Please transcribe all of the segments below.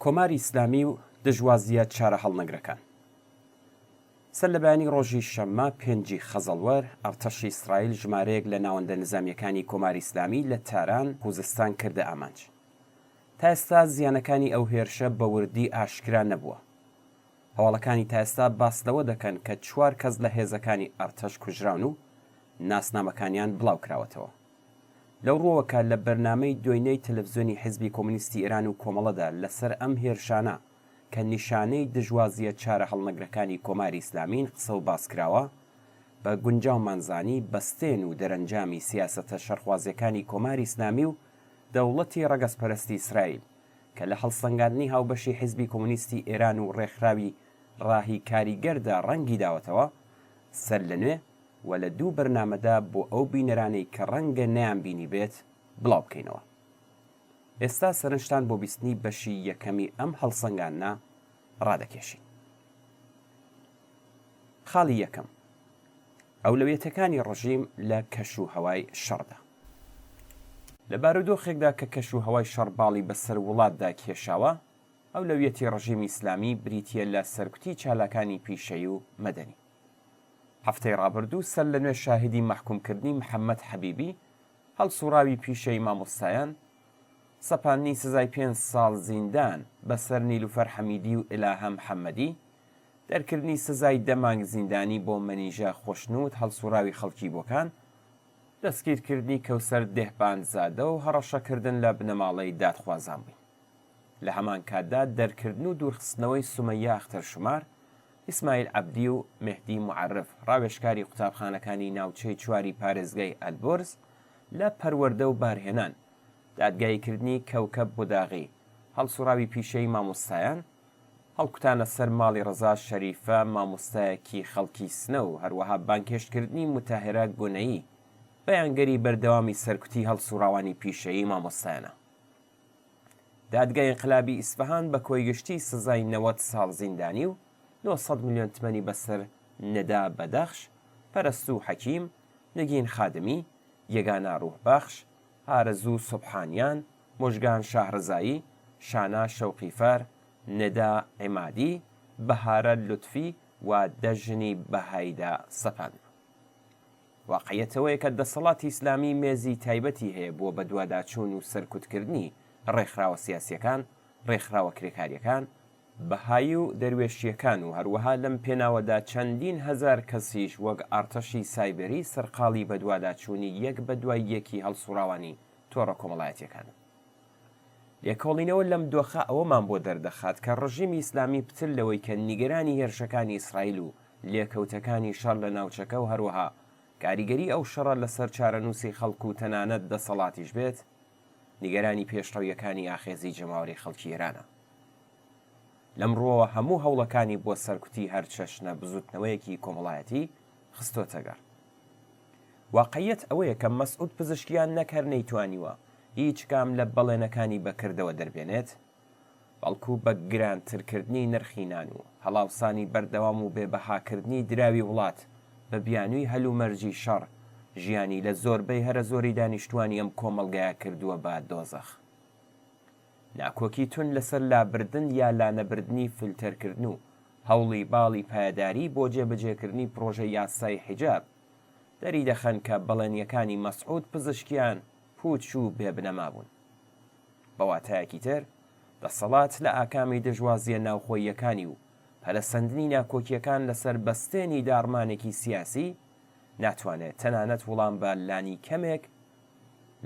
کۆماری ئیسلامی و دژوازییە چارەهەڵنەگرەکان. سەر لە بەیانی ڕۆژی شەممە پێنجی خەزەڵوەر، ئەڕتەشی ئیسرائیل ژمارەیەک لە ناوەندە نزامییەکانی کۆماری ئیسلامی لە تاران، خوزستان کردە ئامانج. تا ئێستا زیانەکانی ئەو هێرشە بە وردی ئاشکرا نەبووە. هەواڵەکانی تا ئێستا باس لەوە دەکەن کە چوار کەس لە هێزەکانی ئەڕتەش کوژراون و ناسنامەکانیان بڵاو کراوەتەوە. لەو ڕووەوە کە لە بەرنامەی دۆینەی تەلەفزیۆنی حیزبی کۆمۆنیستی ئێران و کۆمەڵەدا لەسەر ئەم هێرشانە کە نیشانەی دژوازییە چارەهەڵنەگرەکانی کۆماری ئیسلامین قسە و باس کراوە، بە گونجاومان زانی بەستێن و دەرەنجامی سیاسەتە شەڕخوازییەکانی کۆماری ئیسلامی و دەوڵەتی ڕەگەزپەرستی ئیسرائیل کە لە هەڵسەنگاندنی هاوبەشی حیزبی کۆمۆنیستی ئێران و ڕێکخراوی ڕاهی کاریگەردا ڕەنگی داوەتەوە، سەرلەنوێ و لە دوو بەرنامەدا بۆ ئەو بینەرانەی کە ڕەنگە نەیانبینیبێت بڵاو بکەینەوە. ئێستا سەرنجتان بۆ بیستنی بەشی یەکەمی ئەم هەڵسەنگاندنە ڕادەکێشین. خاڵی یەکەم، ئەولەویەتەکانی ڕژیم لە کەش و هەوای شەڕدا. لە بارودۆخێکدا کە کەش و هەوای شەڕ باڵی بەسەر وڵاتدا کێشاوە، ئەولەویەتی ڕژیمی ئیسلامی بریتییە لە سەرکوتی چالاکانی پیشەیی و مەدەنی. هەفتەی ڕابردوو سەرلەنوێ شاهیدی مەحکوومکردنی محەممەد حەبیبی، هەڵسووڕاوی پیشەی مامۆستایان، سەپاندنی سزای پێنج ساڵ زیندان بەسەر نیلوفەر حەمیدی و ئیلاهە محەممەدی، دەرکردنی سزای دە مانگ زیندانی بۆ مەنیژە خۆشنوود هەڵسووڕاوی خەڵکی بۆکان، دەستگیرکردنی کەوسەر دێهباندزادە و هەڕەشەکردن لە بنەماڵەی دادخوازان بووین. لە هەمان کاتدا دەرکردن و دوورخستنەوەی سومەیە ئەختەرشومار، ئیسماعیل عەبدی و مێهدی موعەرف، ڕاوێژکاری قوتابخانەکانی ناوچەی چواری پارێزگای ئەلبۆرز لە پەروەردە و بارهێنان، دادگاییکردنی کەوکەب بوداغی، هەڵسوڕاوی پیشەیی مامۆستایان، هەڵکوتانە سەر ماڵی ڕەزا شەریفە مامۆستایەکی خەڵکی سنە و هەروەها بانگهێشتکردنی موتاهێرە گونەیی، بەیانگەری بەردەوامی سەرکوتی هەڵسوڕاوانی پیشەیی مامۆستایانە. دادگای ئینقلابی ئیسفەهان بە کۆی گشتی سزای 90 ساڵ زیندانی و 900 ملیۆن تمەنی بەسەر ندا بەدەخش، پەرەستوو حەکیم، نگین خادمی، یەگانە ڕوحبەخش، ئارەزوو سوبحانیان، موژگان شاهڕزایی، شانا شەوقیفەر، ندا عیمادی، بەهارە لوتفی و دە ژنی بەهاییدا سەپاندبوو. واقعیەت ئەوەیە کە دەسەڵاتی ئیسلامی مێزی تایبەتی هەیە بۆ بەدواداچوون و سەرکوتکردنی ڕێکخراوە سیاسییەکان، ڕێکخراوە کرێکارییەکان، بەهایی و دەروێشییەکان و هەروەها لەم پێناوەدا چەندین هەزار کەسیش وەک ئارتەشی سایبێری سەرقاڵی بەدواداچوونی یەک بەدوای یەکی هەڵسوڕاوانی تۆڕە کۆمەڵایەتییەکانن. لێکۆڵینەوە لەم دۆخە ئەوەمان بۆ دەردەخات کە ڕژیمی ئیسلامی پتر لەوەی کە نیگەرانی هێرشەکانی ئیسرائیل و لێکەوتەکانی شەڕ لە ناوچەکە و هەروەها کاریگەری ئەو شەڕە لەسەر چارەنووسی خەڵک و تەنانەت دەسەڵاتیش بێت، نیگەرانی پێشڕەوییەکانی ئاخێزی جەماوەری خەڵکی ئێرانە. لەم ڕووەوە هەموو هەوڵەکانی بۆ سەرکوتی هەرچەشنە بزووتنەوەیەکی کۆمەڵایەتی خستۆتە گەڕ. واقعیەت ئەوەیە کە مەسعود پزشکیان نەک هەر نەیتوانیوە هیچ کام لە بەڵێنەکانی بە کردەوە دەربێنێت، بەڵکو بە گرانترکردنی نرخی نان و هەڵاوسانی بەردەوام و بێ بەهاکردنی دراوی وڵات بە بیانووی هەلومەرجی شەڕ، ژیانی لە زۆربەی هەرە زۆری دانیشتووانی ئەم کۆمەڵگایە کردووە بە دۆزەخ. ناکۆکی توند لەسەر لابردن یا لانەبردنی فلتەرکردن و هەوڵی باڵی پایەداری بۆ جێبەجێکردنی پڕۆژە یاسای حیجاب، دەریدەخەن کە بەڵێنییەکانی مەسعود پزشکیان پووچ و بێ بنەما بوون. بە واتایەکی تر، دەسەڵات لە ئاکامی دژوازییە ناوخۆییەکانی و پەرەسەندنی ناکۆکییەکان لەسەر بەستێنی داڕمانێکی سیاسی، ناتوانێت تەنانەت وڵام بە لانیکەمێک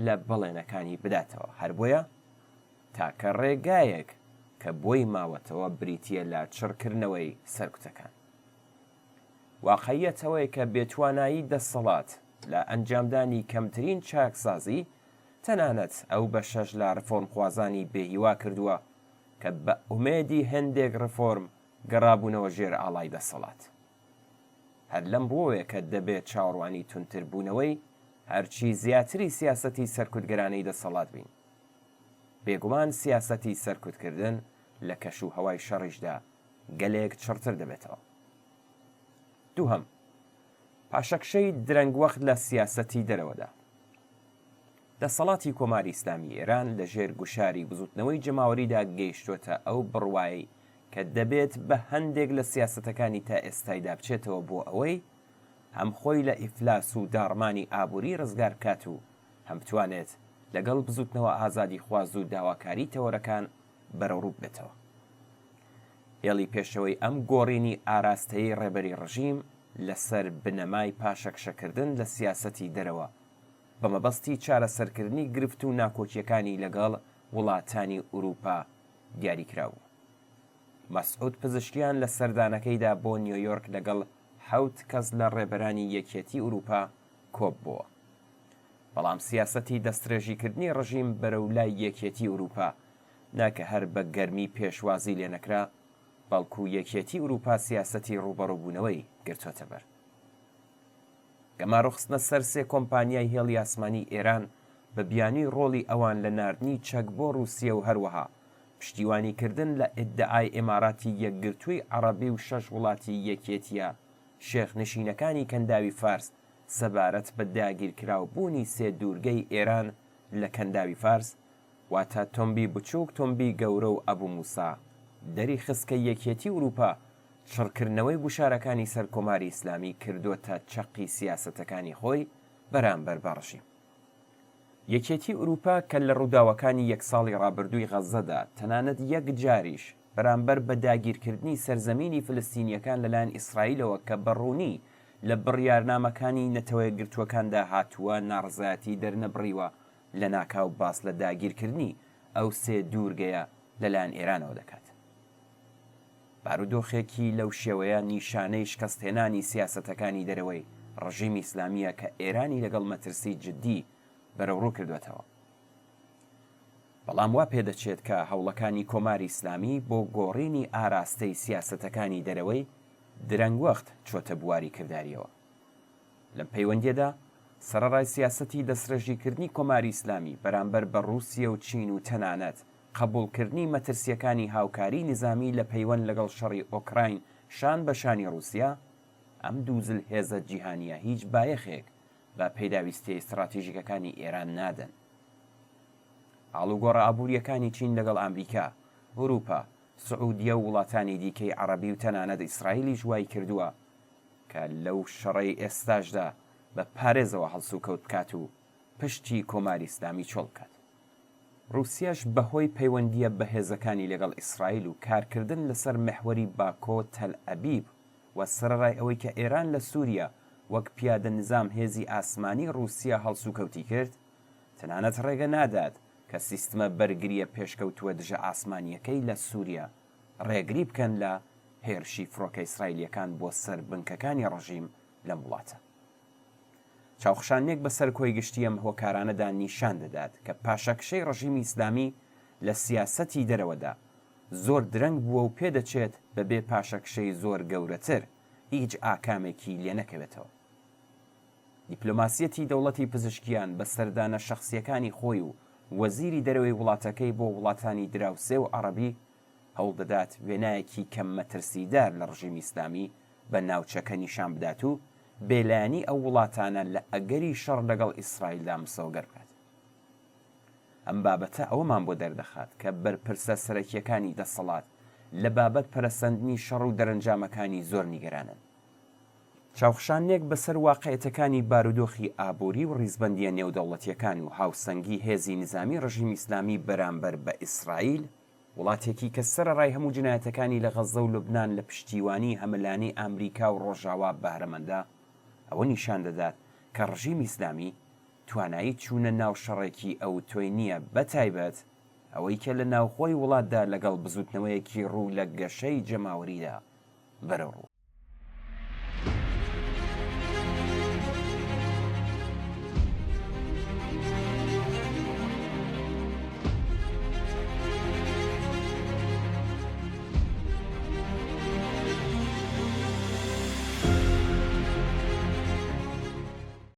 لە بەڵێنەکانی بداتەوە، هەر بۆیە تاکە ڕێگایەک کە بۆی ماوەتەوە بریتییە لە چڕکردنەوەی سەرکوتەکان. واقعییەت ئەوەیە کە بێتوانایی دەسەڵات لە ئەنجامدانی کەمترین چاکسازی، تەنانەت ئەو بەشەش لە ڕفۆرمخوازانی بێهیوا کردووە کە بە ئومێدی هەندێک ڕفۆرم گەڕابوونەوە ژێر ئاڵای دەسەڵات. هەر لەم ڕووەوەیە کە دەبێت چاوەڕوانی توندتربوونەوەی هەرچی زیاتری سیاسەتی سەرکوتگەرانەی دەسەڵات بین. بێگومان سیاسەتی سەرکوتکردن لە کەش و هەوای شەڕیشدا گەلێک چڕتر دەبێتەوە. دووهەم، پاشەکشەی درەنگوەخت لە سیاسەتی دەرەوەدا. دەسەڵاتی کۆماری ئیسلامی ئێران لە ژێر گوشاری بزووتنەوەی جەماوەریدا گەیشتۆتە ئەو بڕوایەی کە دەبێت بە هەندێک لە سیاسەتەکانی تا ئێستایدا بچێتەوە بۆ ئەوەی هەم خۆی لە ئیفلاس و داڕمانی ئابووری ڕزگار بکات و هەم بتوانێت لەگەڵ بزووتنەوە ئازادیخواز و داواکاری تەوەرەکان بەرەوڕوو ببێتەوە. هێڵی پێشەوەی ئەم گۆڕینی ئاراستەیەی ڕێبەری ڕژیم لەسەر بنەمای پاشەکشەکردن لە سیاسەتی دەرەوە بە مەبەستی چارەسەرکردنی گرفت و ناکۆکییەکانی لەگەڵ وڵاتانی ئورووپا دیاریکراو بوو. مەسعود پزشکیان لە سەردانەکەیدا بۆ نیۆیۆرک لەگەڵ حەوت کەس لە ڕێبەرانی یەکیەتی ئورووپا کۆببۆوە. بەڵام سیاسەتی دەستڕێژیکردنی ڕژیم بەرەو لای یەکیەتی ئورووپا نەک هەر بە گەرمی پێشوازی لێنەکرا، بەڵکوو یەکیەتی ئورووپا سیاسەتی ڕووبەڕووبوونەوەی گرتۆتە بەر. گەمارۆخستنە سەر سێ کۆمپانیای هێڵی ئاسمانی ئێران بە بیانووی ڕۆڵی ئەوان لە ناردنی چەک بۆ ڕووسیە و هەروەها پشتیوانیکردن لە ئیدعای ئیماراتی یەکگرتووی عەڕەبی و شەش وڵاتی یەکیەتییە شێخ نشینەکانی کەنداوی فارس سەبارەت بە داگیرکراو بوونی سێ دوورگەی ئێران لە کەنداوی فارس واتە تۆمبی بچووک، تۆمبی گەورە و ئەبو موسا، دەریخست کە یەکیەتی ئورووپا چڕکردنەوەی گوشارەکانی سەر کۆماری ئیسلامی کردۆتە چەقی سیاسەتەکانی خۆی بەرامبەر بە ڕژیم. یەکێتی ئورووپا کە لە ڕووداوەکانی یەک ساڵی ڕابردووی غەززەدا تەنانەت یەک جاریش بەرامبەر بە داگیرکردنی سەرزەمینی فلستینییەکان لەلایەن ئیسرائیلەوە کە بە ڕوونی لە بڕیارنامەکانی نەتەوەیەکگرتووەکاندا هاتووە ناڕەزایەتی دەرنەبڕیوە لەناکاو باس لە داگیرکردنی ئەو سێ دوورگەیە لەلایەن ئێرانەوە دەکات. بارودۆخێکی لەو شێوەیە نیشانەی شکەستهێنانی سیاسەتەکانی دەرەوەی ڕژیمی ئیسلامییە کە ئێرانی لەگەڵ مەترسی جددی بەرەوڕوو کردووەتەوە. بەڵام وا پێدەچێت کە هەوڵەکانی کۆماری ئیسلامی بۆ گۆڕینی ئاراستەی سیاسەتەکانی دەرەوەی درەنگوەخت چۆتە بواری کردارییەوە. لەم پەیوەندییەدا سەرەڕای سیاسەتی دەستڕێژیکردنی کۆماری ئیسلامی بەرامبەر بە ڕووسیە و چین و تەنانەت قەبووڵکردنی مەترسییەکانی هاوکاریی نیزامی لە پەیوەند لەگەڵ شەڕی ئۆکراین شان بە شانی ڕووسیە، ئەم دوو زلهێزە جیهانییە هیچ بایەخێک بە پێداویستییە ئیستڕاتیژیکەکانی ئێران نادەن. ئاڵوگۆڕە ئابوورییەکانی چین لەگەڵ ئامریکا، ئورووپا، سعوودیە و وڵاتانی دیکەی عەڕەبی و تەنانەت ئیسرائیلیش وای کردووە کە لەو شەڕەی ئێستاشدا بە پارێزەوە هەڵسوکەوت بکات و پشتی کۆماری ئیسلامی چۆڵ بکات. ڕووسیەش بەهۆی پەیوەندییە بەهێزەکانی لەگەڵ ئیسرائیل و کارکردن لەسەر میحوەری باکۆ تەلئەبیب و سەرەڕای ئەوەی کە ئێران لە سووریە وەک پیادە نزام هێزی ئاسمانی ڕووسیە هەڵسوکەوتی کرد، تەنانەت ڕێگە نادات کە سیستمە بەرگرییە پێشکەوتووە دژە ئاسمانییەکەی لە سووریە ڕێگری بکەن لە هێرشی فڕۆکە ئیسرائیلییەکان بۆ سەر بنکەکانی ڕژیم لەم وڵاتە. چاوخشاندنێک بەسەر کۆی گشتی ئەم هۆکارانەدا نیشان دەدات کە پاشەکشەی ڕژیمی ئیسلامی لە سیاسەتی دەرەوەدا زۆر درەنگ بووە و پێدەچێت بەبێ پاشەکشەی زۆر گەورەتر هیچ ئاکامێکی لێنەکەوێتەوە. دیپلۆماسیەتی دەوڵەتی پزشکیان بە سەردانە شەخسییەکانی خۆی و وەزیری دەرەوەی وڵاتەکەی بۆ وڵاتانی دراوسێ و عەڕەبی هەوڵ دەدات وێنایەکی کەم مەترسیدار لە ڕژیمی ئیسلامی بە ناوچەکە نیشان بدات و بێلایەنی ئەو وڵاتانە لە ئەگەری شەڕ لەگەڵ ئیسرائیلدا مسۆگەر بکات. ئەم بابەتە ئەوەمان بۆ دەردەخات کە بەرپرسە سەرەکییەکانی دەسەڵات لە بابەت پەرەسەندنی شەڕ و دەرەنجامەکانی زۆر نیگەرانن. چاوخشاندنێک بەسەر واقعیەتەکانی بارودۆخی ئابووری و ڕیزبەندییە نێودەوڵەتییەکان و هاوسەنگی هێزی نیزامی ڕژیمی ئیسلامی بەرامبەر بە ئیسرائیل، وڵاتێکی کە سەرەڕای هەموو جنایەتەکانی لە غەززە و لوبنان لە پشتیوانی هەمەلایەنەی ئامریکا و ڕۆژاوا بەهرەمەندە، ئەوە نیشان دەدات کە ڕژیمی ئیسلامی توانایی چوونە ناو شەڕێکی ئەوتۆی نییە بەتایبەت ئەوەی کە لە ناوخۆی وڵاتدا لەگەڵ بزووتنەوەیەکی ڕوو لە گەشەی جەماوەریدا بەرەوڕووە.